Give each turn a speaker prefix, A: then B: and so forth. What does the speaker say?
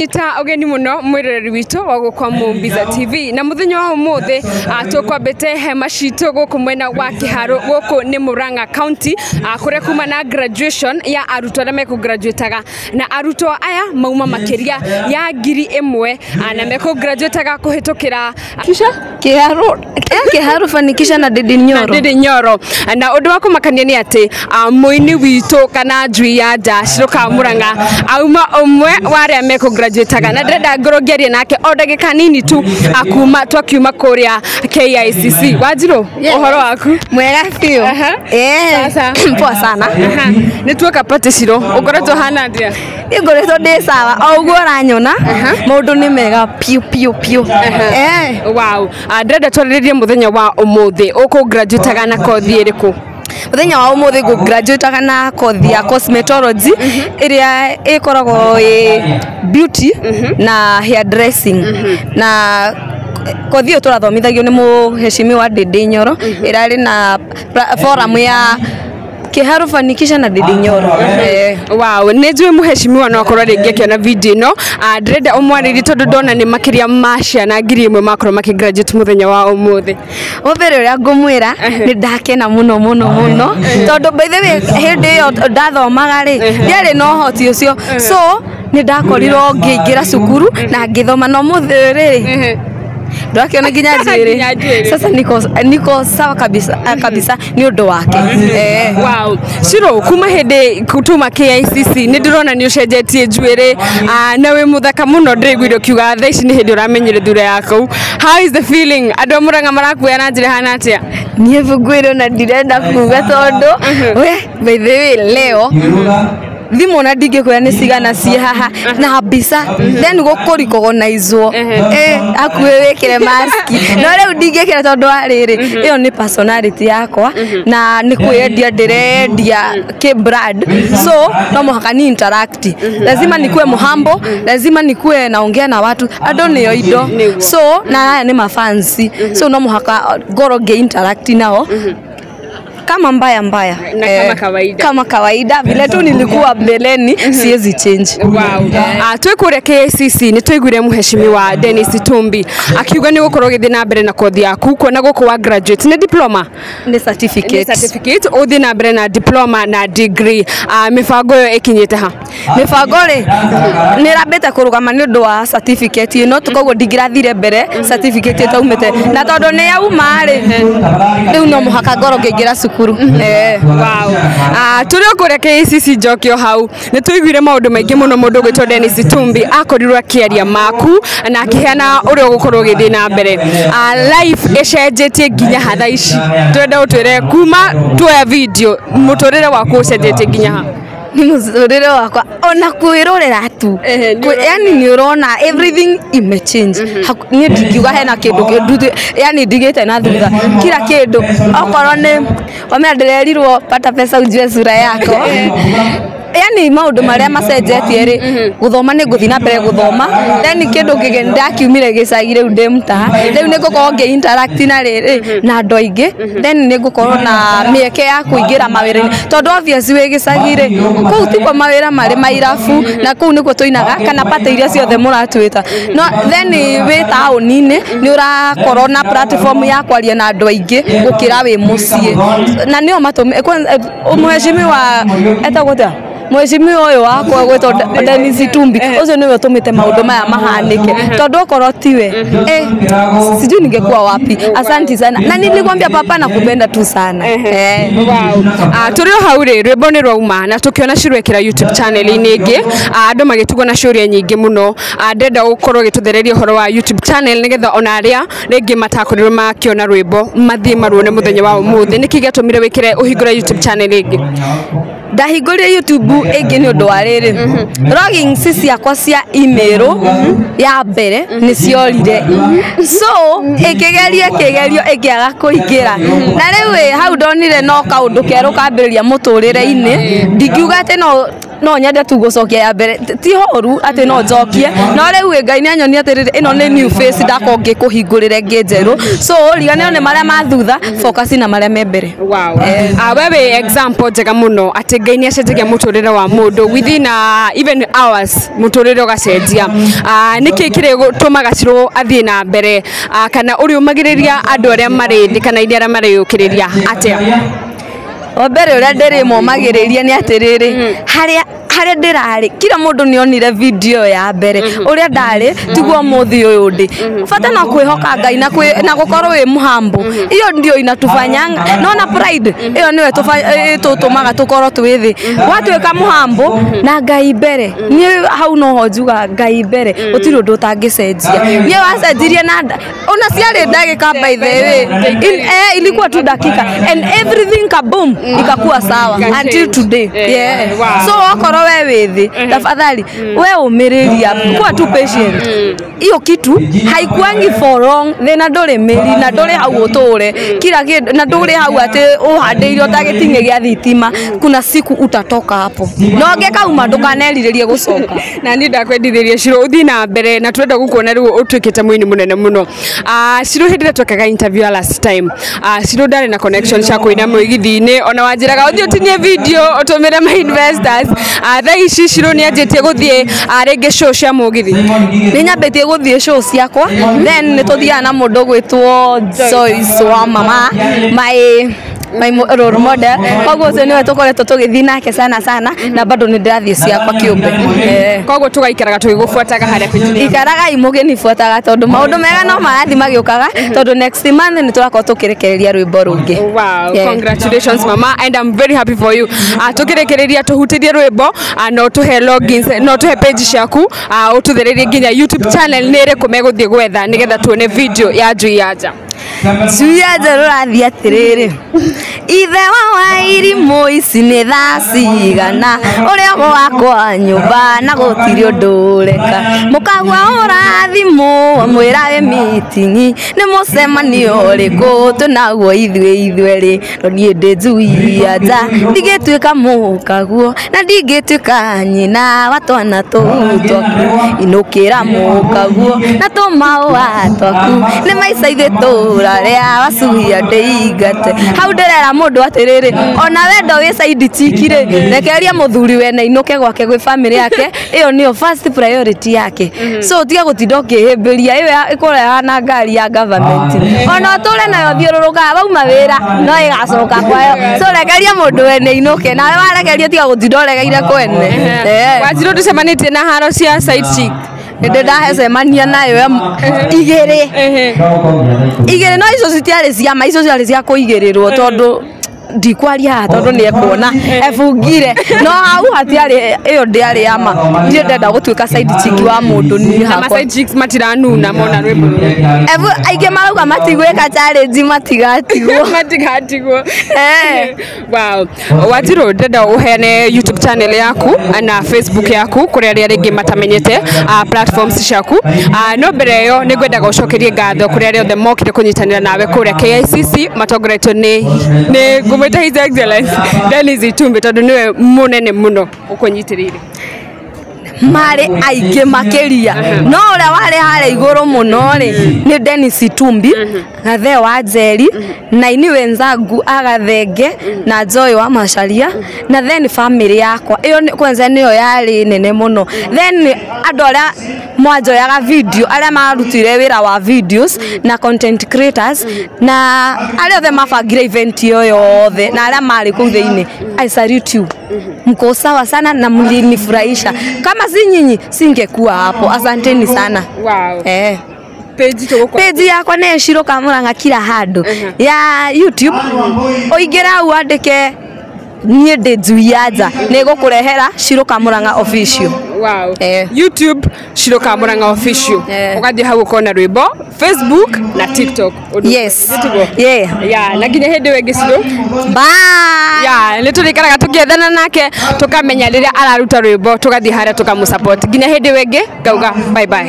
A: Nyita ũgeni mũno mwĩroreri witũ wa gũkwa Mumbiza TV na mũthenya wa ũmũthĩ tũkwambĩte hema citũ gũkũ mwena wa Kĩharũ, gũkũ nĩ Murang'a County, kũrĩa kuma na graduation ya arutwo arĩa mekũgraduataga, na arutwo aya mauma makĩria ya 1000, na mekũgraduataga kũhĩtũkĩra kisha
B: Kiharu, Kiharu Fanikisha na Ndindi Nyoro.
A: Ndindi Nyoro. Na ũndũ wa kũmakania nĩ atĩ mũini witũ kana njui ya nja Shirũka Murang'a auma ũmwe wa arĩa mekũgraduataga, na ndĩrenda ngorwo ngĩaria nake o ndagĩka nini tu kuma twakiuma kũrĩa KICC. Wanjirũ, ũhoro waku?
B: Mwega biũ. Eh.
A: Sasa.
B: Poa sana.
A: Aha. Nĩ tuoka pati Shiro, ũkoretwo hana atĩa?
B: Niĩ ngoretwo ndĩ sawa o ũguo ũranyona, maũndũ nĩ mega piũ piũ piũ. Eh.
A: Wow. Ndĩrenda twarĩrĩrie mũthenya wa ũmũthĩ, ũkũgraduataga na kothi ĩrĩkũ?
B: Mũthenya wa ũmũthĩ ngũgraduataga na kothi ya cosmetology, ĩrĩa ĩkoragwo ĩ beauty na hair dressing, na kothi ĩyo tũrathomithagio nĩ mũheshimiwa Ndindi Nyoro, ĩrarĩ na forum ya Kiharu Fanikisha na Ndindi Nyoro. Eh.
A: Wow, nĩ njũĩ mũheshimiwa no akorwo rĩngĩ akĩona video ĩno. Ndĩrenda ũmwarĩrie tondũ ndona nĩ makĩria ma ciana 1000 makorwo makĩgraduate mũthenya wa ũmũthĩ.
B: Wa mbere ũrĩa ngũmwĩra, nĩ ndakena mũno mũno mũno, tondũ by the way hĩndĩ ĩyo ndathomaga rĩ, ndiarĩ na ũhoti ũcio, so nĩ ndakorirwo ngĩingĩra cukuru na ngĩthoma, na ũmũthĩ rĩ ndwakiona nginya
A: Nginya
B: njuĩrĩ.
A: njuĩrĩ.
B: Sasa niko sawa kabisa, kabisa nĩ ũndũ wake. Eh.
A: Wow. Shiro, kuma hĩndĩ tuma KICC nĩ ndĩrona nĩ ũcenjetie njuĩrĩ, na wĩ mũthaka mũno. Ndĩraiguire ũkiuga thaa ici nĩ hĩndĩ ũramenyire thura yaku. How is the feeling? Andũ a Murang'a marakuoya na njĩra ĩhana atĩa?
B: Niĩ ngwĩrwo na ndirenda kuga, tondũ we by the way leo thimũ na ndingĩkwĩra nĩ cigana ciĩ haha na mbica, then gũkũrikogonaizwo eh hakuhĩ wĩkĩre maski, no rĩu ndingĩkĩra tondũ wa rĩrĩ, ĩyo nĩ personality yakwa na nĩ kwĩyendia ndĩrendia kĩ brand, so no mũhaka ni interact, lazima nikuwe muhambo, lazima nikuwe naongea na watu, andũ nĩo indo, so na aya nĩ mafansi, so no mũhaka ngorwo ngĩ interact nao kama mbaya mbaya.
A: Na kama kawaida.
B: Kama kawaida vile tu nilikuwa mbeleni, siwezi change.
A: Wow. Twĩ kũrĩa KICC nĩ twaiguire mũheshimiwa Dennis Tumbi akiuga nĩ gũkorwo ũgĩthiĩ na mbere na kothi yaku, kuona gũkũ wa graduate nĩ diploma?
B: Nĩ certificate.
A: Nĩ certificate, ũthiĩ na mbere na diploma na degree. Mĩbango ĩyo ĩkinyĩte ha?
B: Mĩbango rĩ, nĩ ĩrambĩte kũrũgama nĩ ũndũ wa certificate ĩno, koguo ndingĩrathire mbere certificate ĩtaumĩte, na tondũ nĩ yauma rĩ, rĩu no mũhaka ngorwo ngĩingĩra cukuru. Eh.
A: Wow. Tũrĩ o kũrĩa KICC, njokio hau nĩ tũiguire maũndũ maingĩ mũno mũndũ ũgwĩtwo Dennis Tumbi akorirwo akĩaria maku na akĩheana ũrĩa ũgũkorwo ũgĩthiĩ na mbere. Life ĩcenjetie nginya ha thaa ici? Twenda ũtwĩre kuma tuoya video mũtũrĩre waku ũcenjetie nginya ha?
B: Nĩ mũtũrĩre wakwa ona kwĩrorera tu.
A: Ehe, nĩ ũrona.
B: Yani nĩ ũrona everything imechange. Niĩ ndingiuga hena kĩndũ yani ndigĩte na thutha, kila kĩndũ, okorwo nĩ wamenya ndĩrerirwo pata pesa ujue sura yako, yani maũndũ marĩa macenjetie rĩ, gũthoma nĩ ngũthiĩ na mbere gũthoma, then kĩndũ kĩgeni, ndakiumire gĩcagi, rĩu ndĩ mtaha, rĩu nĩ ngũkorwo ngĩ interact na rĩrĩ na andũ aingĩ, then nĩ ngũkorwo na mĩeke ya kũingĩra mawĩra-inĩ, tondũ obvious wĩ gĩcagi rĩ, kũu tikuo mawĩra marĩ mairabu, na kũu nĩkuo tũinaga kana party iria ciothe mũratwĩta, no then wĩ taũni-inĩ nĩ ũrakorwo na platform ya kwaria na andũ aingĩ gũkĩra wĩ mũciĩ, na nĩo matũmĩ mũheshimiwa etagwo atĩa, mũheshimiwa ũyũ wakwa gwĩtwo Dennis Tumbi, ũcio nĩwe ũtũmĩte maũndũ maya mahanĩke, tondũ okorwo tiwe, eh, sijui ningekuwa wapi. Asante sana, na nilikwambia papa nakupenda tu sana, eh.
A: Wow. Tũrĩ o hau rĩ, rwĩmbo nĩ rwauma na tũkĩona cirwekĩra YouTube channel-inĩ ĩngĩ, andũ magĩtugwo na ciũria nyingĩ mũno. Ndĩrenda ũkorwo ũgĩtũthereria ũhoro wa YouTube channel nĩgetha ona arĩa rĩngĩ matakorirwo makĩona rwĩmbo mathiĩ maruone mũthenya wa ũmũthĩ. Nĩkĩ gĩatũmire wĩkĩre ũhingũre YouTube channel ĩngĩ?
B: Ndahingũrire YouTube ĩngĩ nĩ ũndũ wa rĩrĩ, logins ciakwa cia email ya mbere nĩ ciorire, so ĩkĩgeria kĩgerio ĩkĩaga kũingĩra, na rĩu ĩ hau ndonire no kaũndũ kerũ kambĩrĩria mũtũrĩre-inĩ, ndingiuga atĩ no No nyende tu gucokia ya mbere ti horu ati no njokie no riu Ngai ni anyonia atiriri ino ni new face ndakorwo ngikuhingurire ngi njeru so riganio ni maria ma thutha focus na maria me mbere.
A: Wow. Wewe example njega muno ati Ngai ni acenjagia muturire wa mundu within even hours muturire ugacenjia. Niki kire tumaga Shiro athie na mbere kana uri umagiriria andu aria mari thi kana iria aria mareyukiriria atia?
B: Wa mbere uria ndirimomagiriria ni atiriri haria haria ndirari kila mundu nionire video ya mbere uria ndari tiguo muthi uyu ndi bata no kwihoka Ngai na gukorwo wi muhambo iyo ndio inatufanyanga no na pride iyo niwe tutumaga tukorwo twi thi watuika muhambo na Ngai mbere ni hau no ho njuga Ngai mbere gutiri undu utangicenjia ni wacenjirie na ona ciari ndagika by the way ilikuwa tu dakika and everything kaboom ikakuwa sawa until today. Yeah. So okorwo we withi tafadhali we umiriria kuwa tu patient iyo kitu haikuangi for long thina nduri miri na nduri hau uture kila kindu na nduri hau ati uhandiirio ta giting'i gia thitima kuna siku utatoka hapo no ngekauma ndukaneriririe gucoka.
A: Na ni ndakwendithirie Shiro uthii na mbere na turenda gukuona riu utuikite muini munene muno. Shiro hindi twekaga interview last time Shiro ndari na connection cia kuina muigithi-ini ona wanjiraga uthii utinie video utumire ma investors. Thaa ici Shiro ni anjitie guthii ringi show cia mugithi.
B: Ni nyambitie guthii show ciakwa then ni tuthiaga na mundu gwitwo Joyce wa mama my role model koguo ucio niwe tukoretwo tugithii nake sana sana na bado ni ndirathii ciakwa kiumbe.
A: Koguo tugaikaraga tugigubuataga haria page
B: ikaraga imuginibuataga tondu maundu mega no marathi magiukaga tondu next month ni turakorwo tukirekereria rwimbo rungi.
A: Wow. Congratulations mama and I'm very happy for you. Tukirekereria tuhutirie rwimbo no tuhe logins no tuhe page ciaku ututhererie nginya YouTube channel ni iriku meguthii gwetha nigetha tuone video ya Njui ya Nja.
B: Njui ya Nja rũrathiĩ atĩrĩrĩ ithe wa Wairimũ ici nĩ thaa cigana ũrĩa wakwa nyũmba na gũtirĩ ũndũ ũreka mũkagua hũra thimũ amwĩra wĩ mitingi nĩ mũcemanio ũrĩkũ twĩnaguo ithuĩ ithuerĩ no niĩ ndĩ Njui ya Nja ndigĩtuĩka mũkaguo na ndingĩtuĩka nyina wa twana tũu twaku inũkĩra mũkaguo na tũmaũa twaku nĩ maica ithuĩ tũrarĩa wacuhia ndĩingate hau ndĩrera mũndũ atĩrĩrĩ ona wendo wĩ side chick rĩ rekereria mũthuri wene inũke gwake gwĩ family yake ĩyo nĩyo first priority yake so tiga gũtinda ũkĩhĩmbĩria ĩyo ĩkũreha na ngari ya government ona ũtũre nayo thiũrũrũkaga wauma wĩra no ĩgacoka kwayo so rekereria mũndũ wene inũke nawe warekererio tiga gũtinda ũregeire kwene.
A: Wanjirũ ndũcemanĩtie na haro cia side chick?
B: Nĩ ndahecemania nayo igĩrĩ igĩrĩ no icio citiarĩ cia ma icio ciarĩ cia kũigĩrĩrwo tondũ ndikwaria haha tondũ nĩ ekuona ebungire no hau hatiarĩ ĩyo ndĩarĩ ya ma ndirĩ ndenda gũtuĩka side chick wa mũndũ niĩ hakwa.
A: Side chicks matiranuna mona rwĩmbo
B: rũrũ aingĩ marauga matigwĩka challenge matigatigwo.
A: Wow. Wanjirũ ndenda ũheane YouTube channel yaku na Facebook yaku kũrĩa arĩa rĩngĩ matamenyete platforms ciaku no mbere ĩyo nĩ ngwendaga ũcokerie ngatho kũrĩ arĩa othe mokire kũnyitanĩra nawe kũrĩa KICC matongoretio nĩ ngũmwĩta His Excellency Dennis Itumbi tondu niwe munene muno ukunyitirire.
B: Marĩ aingĩ makĩria no ũrĩa warĩ harĩa igũrũ mũno rĩ nĩ Dennis Itumbi Gathee wa Njeri na ini wenzangu Agathenge na Joy wa Macharia na then family yakwa ĩyo kwanza nĩyo yarĩ nene mũno then andũ arĩa mwanjoyaga video arĩa marutire wĩra wa videos na content creators na arĩa othe mabangire event ĩyo yothe na arĩa marĩ kũu thĩinĩ I salute you mko sawa sana na mlinifurahisha kama si nyinyi singekuwa hapo. Asanteni sana.
A: Wow.
B: Page yakwa nĩ Shiro Kamurang'a kila handũ ya YouTube ũingĩre hau wandĩke niĩ ndĩ Njui ya Nja nĩ gũkũrehera Shiro Kamurang'a official.
A: Wow. YouTube Shiro Kamurang'a official ugathiĩ hau ũkona rwĩmbo Facebook na TikTok.
B: Yes. Yeah.
A: Yeah, na nginya hĩndĩ ĩyo ĩngĩ Shiro.
B: Bye.
A: Yeah, nĩ tũrĩikaraga tũkĩethana nake tũkamenya rĩrĩa araruta rwĩmbo tũgathiĩ harĩa tũkamũ support nginya hĩndĩ ĩyo ĩngĩ ngauga bye bye.